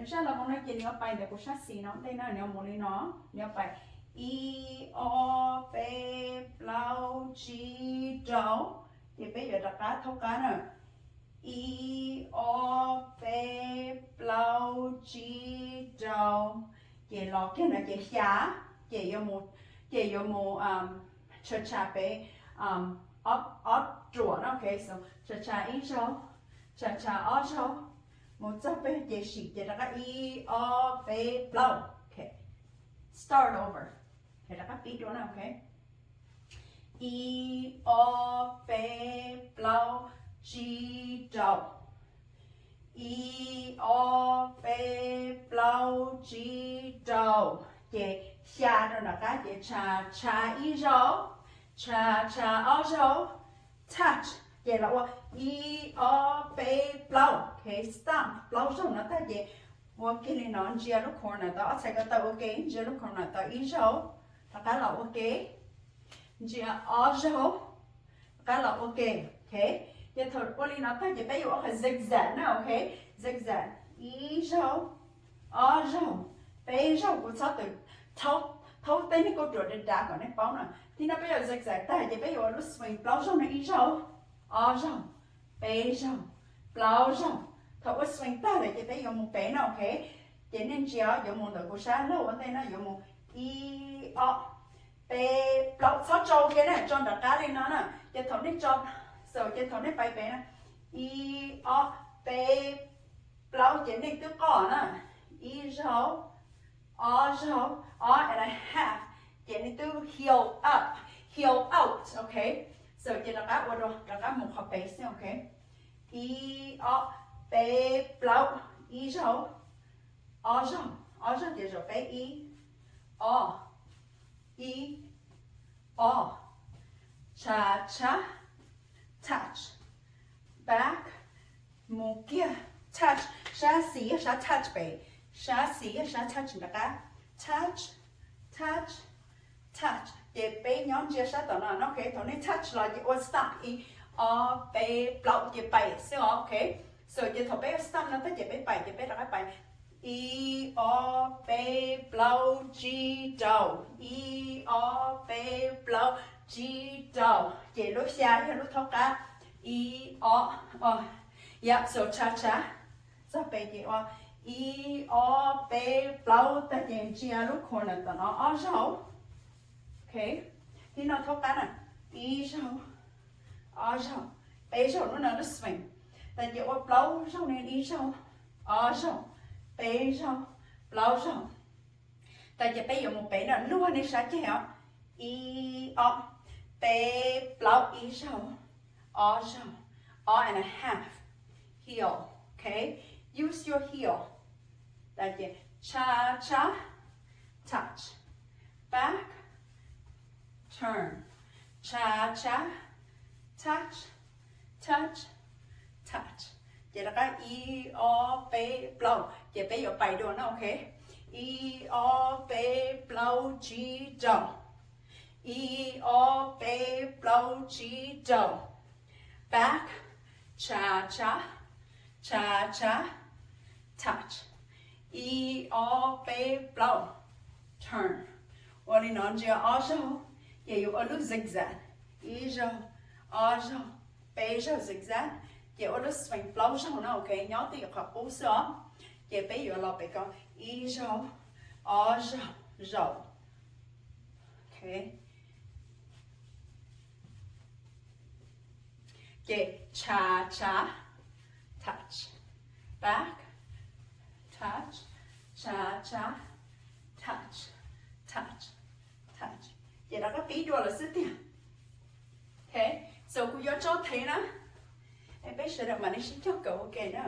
Sab los no ces nws yuav pais ntawm kuv sab xis no ntej no, nws yuav mus li no, nws yuav pais ib ob peb plaub tsib rau, ces peb yuav rov qab thaub qab na, ib ob peb plaub tsib rau, ces los kiag no ces xya, ces yuav mus, ces yuav mus tshav tshav peb ob ruam na, ok, so tshav tshav ib zaug, tshav tshav ob zaug, mus txog peb ces sim ces rov qab ib ob peb plaub, ok, start over, rov qab pib dua na, ok, ib ob peb plaub tsib rau, ib ob peb plaub tsib rau, ces xya rau nram qab ces tshav tshav ib zaug, tshav tshav ob zaug, touch, ces los ua ib ob peb plaub, ok, stop, plaub zaug no tag ces ua kiag li no, ntsia lub corner tod ob txhais ko taw ua ke, ntsia lub corner tod ib zaug, rov qab los ua ke, ntsia ob zaug, rov qab los ua ke, ok. Ces thaum ua li no tag ces peb yuav ua qhov zigzag na, ok, zigzag ib zaug, ob zaug, peb zaug, kuv txhob tw, thaub tej neeg kuj ruam dav dav kom nej paub na. Thib no peb yuav zigzag tag ces peb yuav ua lub swing plaub zaug na, ib zaug, ob zaug, peb zaug, plaub zaug. Thaum ua swing tag lawm ces peb yuav mus pem na, ok. Ces nej ntsia yuav mus ntawm kuv sab laug ua ntej no, yuav mus ib ob peb plaub, txhob tso ua ke na, tso nram qab li no na. Ces thaum nej tso, so ces thaum nej pais pem na, ib ob peb plaub ces nej twb qoj na, ib zaug, ob zaug, ob and a half, ces nej twb heel up, heel out, ok. So ces rov qab ua dua, rov qab mus qhov pem xwb, ok. Ib ob peb plaub, ib zaug, ob zaug, ob zaug ces zaum peb, ib ob, ib ob, tshav tshav, touch, back, mus kiag, touch, sab xis yog sab touch pem, sab xis yog sab touch nram qab, touch, touch, touch, ces peb nyob ntsia sab tom no, ok, thaum nej touch los ces ua stop ib ob peb plaub ces pais xwb os, ok. So ces thaum peb ua stop no tag ces peb pais, ces peb rov qab pais ib ob peb plaub tsib rau, ib ob peb plaub tsib rau, ces lub xya yog lub thaub qab, ib ob, yam so tshav tshav, txog pem ces ua ib ob peb plaub tag ces ntsia lub corner tom no ob zaug, ok. Thib no thaub qab na, ib zaug, ob zaug, peb zaug, lub no lub swing, tag ces ua plaub zaug ne, ib zaug, ob zaug, peb zaug, plaub zaug. Tag ces peb yuav mus pem na, luag nej sab ceg os, ib ob peb plaub, ib zaug, ob zaug, ob and a half, heel, ok, use your heel. Tag ces tshav tshav, touch, back, turn, tshav tshav, touch, touch, touch. Ces rov qab ib ob peb plaub, ces peb yuav pais dua na, ok. Ib ob peb plaub tsib rau, ib ob peb plaub tsib rau, back, tshav tshav, tshav tshav, touch, ib ob peb plaub, turn. Ua li no ntsia ob zaug, ces yuav ua lub zigzag, ib zaug, ob zaug, peb zaug zigzag, ces ua lub swing plaub zaug na, ok, nyob twj ywm qhov qub xwb os. Ces peb yuav los pem ko, ib zaug, ob zaug, zaum, ok. Ces tshav tshav, touch, back, touch, tshav tshav, touch, touch, touch. Ces rov qab pib dua lawm xwb tiag. Ok, so kuv yuav tso them na, es peb sawv daws mam li sib cog kawm ua ke na.